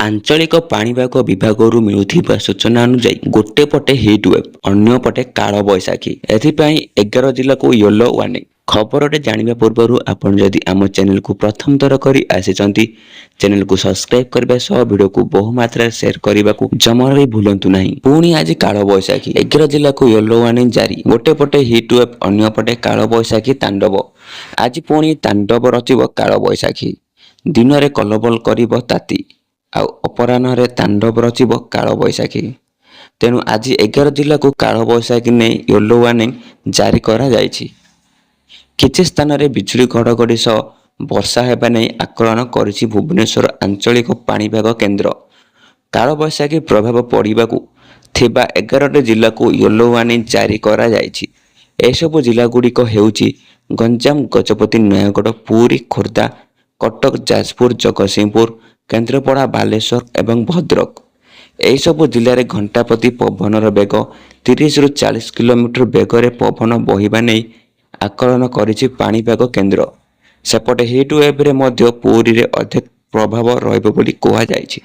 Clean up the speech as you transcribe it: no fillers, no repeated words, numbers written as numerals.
ଆଞ୍ଚଳିକ ପାଣିପାଗ ବିଭାଗରୁ ମିଳୁଥିବା ସୂଚନା ଅନୁଯାୟୀ, ଗୋଟେ ପଟେ ହିଟ୍ ୱେଭ୍, ଅନ୍ୟପଟେ କାଳବୈଶାଖୀ। ଏଥିପାଇଁ 11 ଜିଲ୍ଲାକୁ ୟେଲୋ ୱାର୍ଣ୍ଣିଂ। ଖବରଟି ଜାଣିବା ପୂର୍ବରୁ ଆପଣ ଯଦି ଆମ ଚ୍ୟାନେଲକୁ ପ୍ରଥମ ଥର କରି ଆସିଛନ୍ତି, ଚ୍ୟାନେଲକୁ ସବସ୍କ୍ରାଇବ୍ କରିବା ସହ ଭିଡ଼ିଓକୁ ବହୁ ମାତ୍ରାରେ ସେୟାର କରିବାକୁ ଜମାରୁ ବି ଭୁଲନ୍ତୁ ନାହିଁ। ପୁଣି ଆଜି କାଳବୈଶାଖୀ, 11 ଜିଲ୍ଲାକୁ ୟେଲୋ ୱାର୍ଣ୍ଣିଂ ଜାରି। ଗୋଟେ ପଟେ ହିଟ୍ ୱେଭ୍, ଅନ୍ୟପଟେ କାଳବୈଶାଖୀ ତାଣ୍ଡବ। ଆଜି ପୁଣି ତାଣ୍ଡବ ରଚିବ କାଳବୈଶାଖୀ। ଦିନରେ କଲବଲ କରିବ ତାତି, ଆଉ ଅପରାହ୍ନରେ ତାଣ୍ଡବ ରଚିବ କାଳବୈଶାଖୀ। ତେଣୁ ଆଜି 11 ଜିଲ୍ଲାକୁ କାଳବୈଶାଖୀ ନେଇ ୟେଲୋ ୱାର୍ଣ୍ଣିଂ ଜାରି କରାଯାଇଛି। କିଛି ସ୍ଥାନରେ ବିଜୁଳି ଘଡ଼ଘଡ଼ି ସହ ବର୍ଷା ହେବା ନେଇ ଆକଳନ କରିଛି ଭୁବନେଶ୍ୱର ଆଞ୍ଚଳିକ ପାଣିପାଗ କେନ୍ଦ୍ର। କାଳବୈଶାଖୀ ପ୍ରଭାବ ପଡ଼ିବାକୁ ଥିବା 11ଟି ଜିଲ୍ଲାକୁ ୟେଲୋ ୱାର୍ଣ୍ଣିଂ ଜାରି କରାଯାଇଛି। ଏସବୁ ଜିଲ୍ଲାଗୁଡ଼ିକ ହେଉଛି ଗଞ୍ଜାମ, ଗଜପତି, ନୟାଗଡ଼, ପୁରୀ, ଖୋର୍ଦ୍ଧା, କଟକ, ଯାଜପୁର, ଜଗତସିଂହପୁର, କେନ୍ଦ୍ରାପଡ଼ା, ବାଲେଶ୍ୱର ଏବଂ ଭଦ୍ରକ। ଏହିସବୁ ଜିଲ୍ଲାରେ ଘଣ୍ଟା ପ୍ରତି ପବନର ବେଗ 30ରୁ 40 କିଲୋମିଟର ବେଗରେ ପବନ ବହିବା ନେଇ ଆକଳନ କରିଛି ପାଣିପାଗ କେନ୍ଦ୍ର। ସେପଟେ ହିଟ୍ ୱେଭ୍ରେ ମଧ୍ୟ ପୁରୀରେ ଅଧିକ ପ୍ରଭାବ ରହିବ ବୋଲି କୁହାଯାଇଛି।